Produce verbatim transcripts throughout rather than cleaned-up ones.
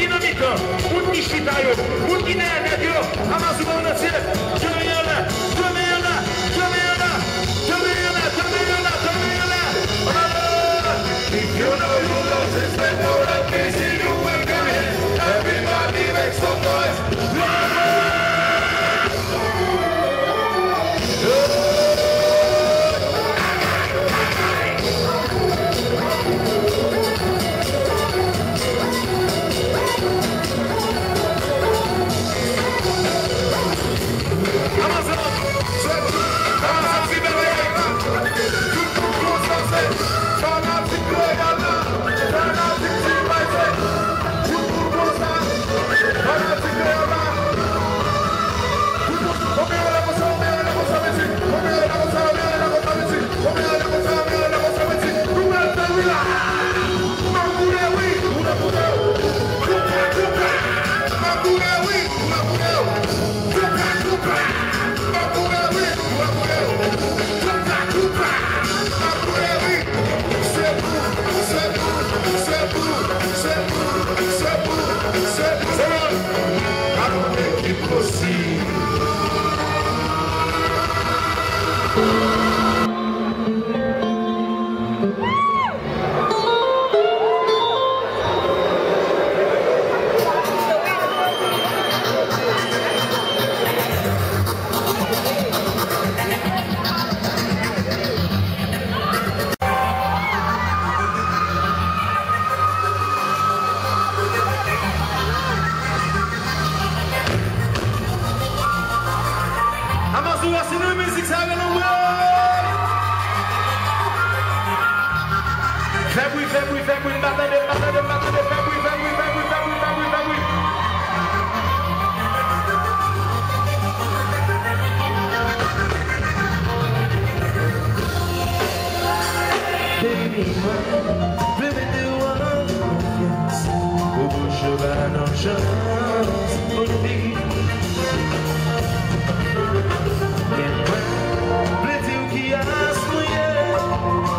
Ki nan mitan, moun ki chita yo, moun ki dèyè nèg yo, Amazou pa nan syèl, kenbe yo la, kenbe yo la, kenbe yo la, kenbe yo la, kenbe yo la, kenbe yo la. If you know you love this, then know that K C U will come in. Everybody make some noise. Fanatik kreyòl la! Fanatik T V C! Tout moun konsa! Fanatik kreyòl la! Tout moun, on met en l'air konsa, on met en l'air konsa, mèsi! On met en l'air konsa, on met en l'air konsa, mèsi! On met en l'air konsa, on met en l'air konsa, mèsi! Nou pral fè wi la! M ap boule wi! M ap boule wi! Koupa, koupa! M ap boule wi! M ap boule wi! Koupa, koupa! M ap boule wi! M ap boule wi! Koupa, koupa! M ap boule wi! Se pou, se pou, se pou, se pou, se pou, se pou. Se pou. Pa gen ekip posib. Amazou a, si nou mizik sa rele w. Fè bri, fè bri, fè bri, m pa tande, m pa tande, m pa tande, fè bri, fè bri, fè bri, fè bri, fè bri, fè bri. Baby, mwen vle mete w an konfyans. Ou bouch ou pa nan chans pou n viv. Gen mwen vle di w kiyès mwen ye.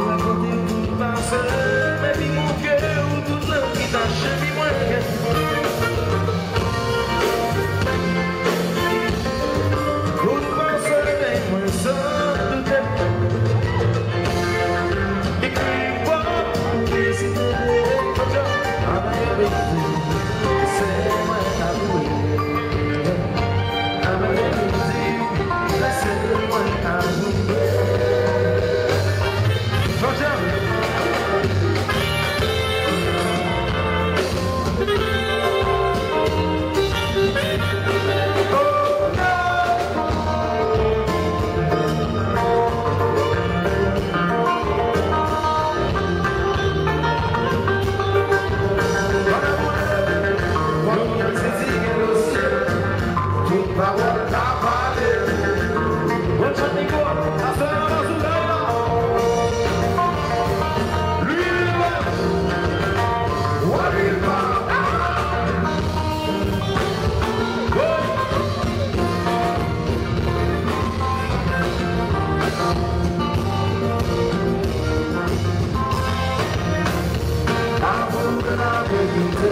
Rakonte w tout pasé m, epi montre w tout lang ki tache vi mwen. Ou pase men mwen san doute. Ekri w pou deside. Anmède, se mwen k ap boule. Anmède, se mwen k ap boule. Fò djab. Tout pawòl ka pale. Bon, chan mikwo, aswè a, Amazou kay la. Lwil. Wè lwil pa. Woy. Avwe laverite.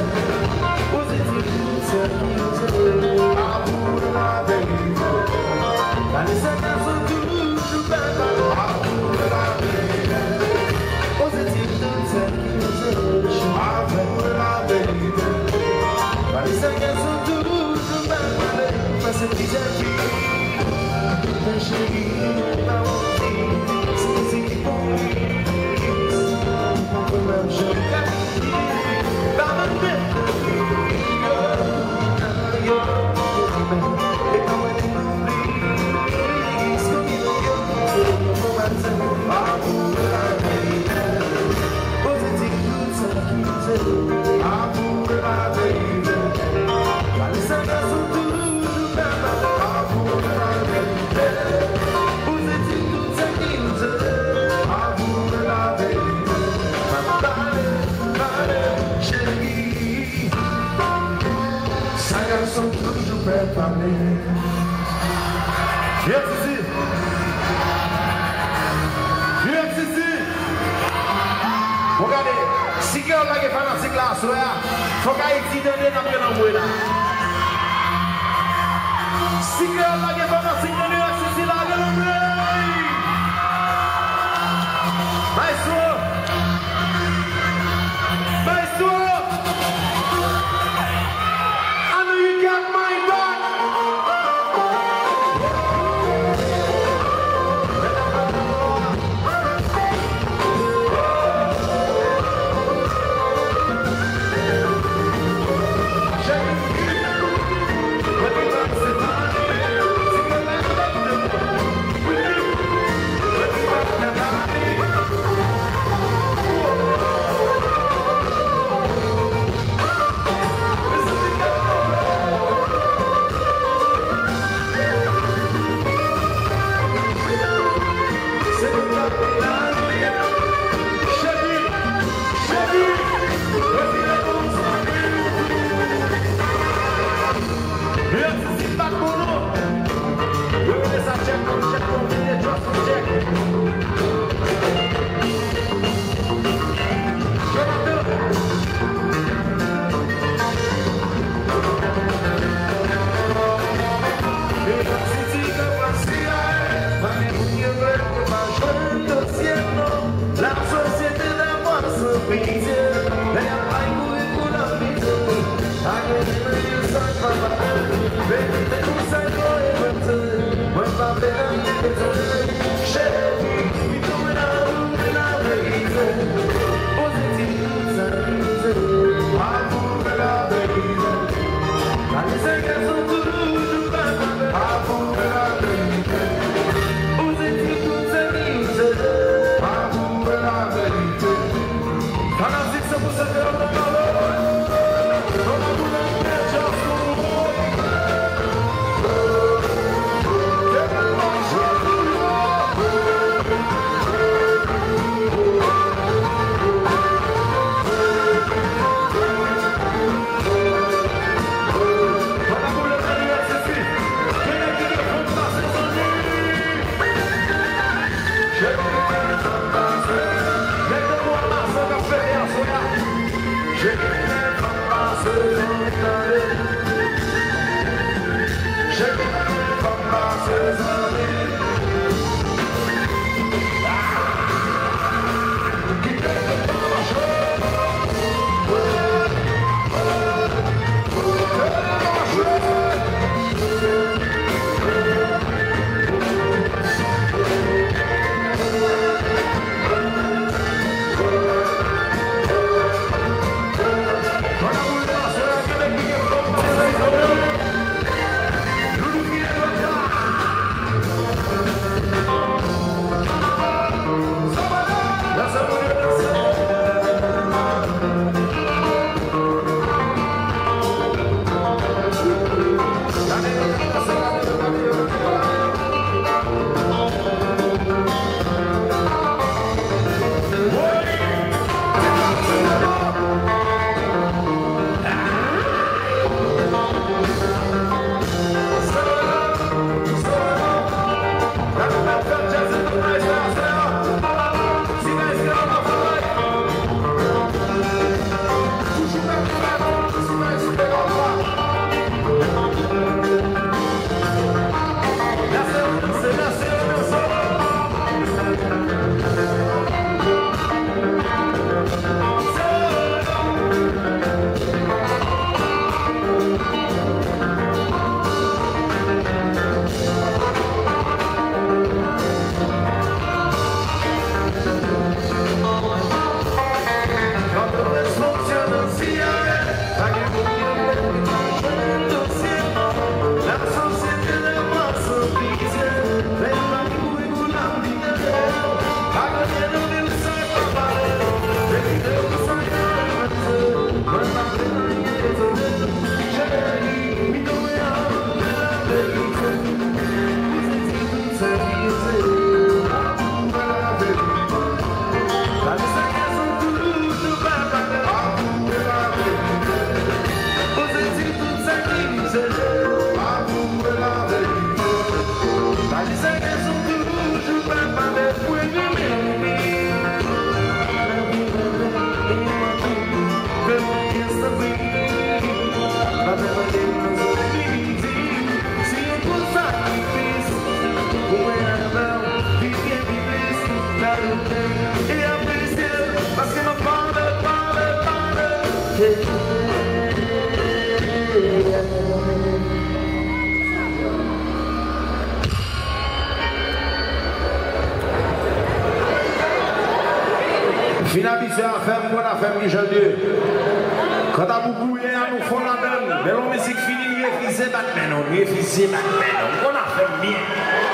Pozitif. Avwe laverite. Pale sa gason toujou pa pale. Avwe laverite. Pozitif tout sa ki rive. Avwe laverite. Pale sa gason toujou pa pale. Pase plizyè fi. Mwen cheri, mwen pa manti. Se mizik ki pou mwen. Mwen pa janm ka. Sa gason toujou pè pale. U F C C. U F C C. Bon, gade, si kè w lage fanatik la, Aswè a, fòk Ayiti tande n ap gen lanmou la. Si kreyòl la gen fanatik nan New York City, lage lanmou. Maestro! Maestro! I know you got my back. Yo rele sa tchèk, tchèk, tchèk, tchèk. Jonathan. New York City, kapasite, pa gen moun yo vle, yo pa jwenn dosye, non. Lasosyete dèfwa san pitye, lè y ap bay kouri pou lapitye. Pa gen moun yo sa k pa pale, verite konsa yo envante. Mwen pa vle anyen pete. Cheri, pito mwen nan ou, men laverite. Poze ti kout sa rive. Pa pou mwen laverite. Pale sa gason tou doudou pa kape. Pa pou mwen laverite. Poze ti kout sa rive. Pa pou mwen laverite. Fanatik san pou san kreyòl nan kale. Nan lakou nan pye djaz pou ou. Depi mache pou yo. Pandan pou le mèt sezi. Kennedy devan pase zanmi. Cheri, nèg tankou Amasan k ap fete aswè a. Cheri, fè m pase zanmi, tande. Cheri, fè m pase zanmi. Kite m mache. Jan de. Kanta pou gouye a, nou fò ladan l. Men lè yon mizik fini, n refize bat men nou. N refize bat men nou. N konn afè n byen.